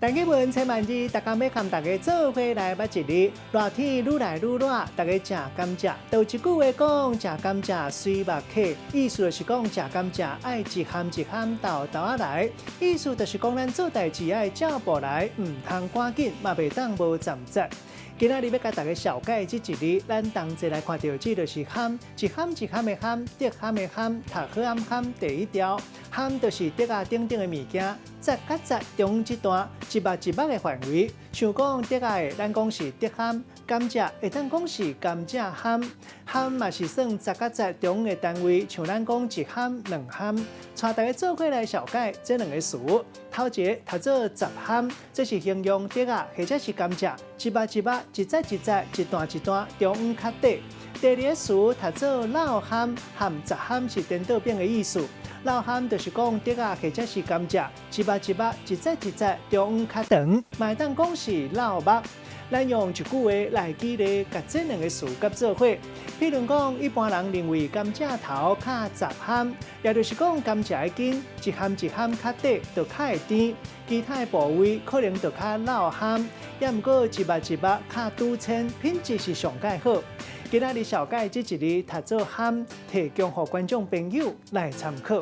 陳啟文千萬字，逐工欲共大家做伙來捌一字。熱天愈來愈熱，大家食甘蔗。有一句話講，食甘蔗隨目乞，意思就是講食甘蔗愛一項一項沓沓仔來。意思就是講咱做代誌愛照步來，毋通趕緊，嘛袂當無站節。今仔日欲共大家紹介這一字，咱同齊來看著這就是蚶，一蚶一蚶的蚶，竹蚶的蚶，讀好蚶蚶第一條，蚶就是竹仔頂頂的物件，節佮節中這段一目一目的範圍，像講竹仔的，咱講是竹蚶；甘蔗會當講是甘蔗蚶，蚶嘛是算節佮節中的單位，像咱講一蚶、兩蚶。帶大家做伙來紹介這兩个詞，頭一个讀做雜蚶，這是形容竹仔或者是甘蔗，一目一目、一節一節、一段一段，中間較短。第二个詞讀做老蚶，和雜蚶是顛倒反的意思。老蚶就是講竹仔或者是甘蔗，一目一目、一節一節，中間較長，嘛會當講是老目。咱用一句話來舉例，共這兩个詞佮做伙。譬如講，一般人認為甘蔗頭較雜蚶，也就是講甘蔗的根一蚶一蚶較短，就較會甜；其他的部位可能就較老蚶，也毋過一目一目較拄鮮，品質是上蓋好。今仔日紹介這一字讀做蚶，提供予觀眾朋友來參考。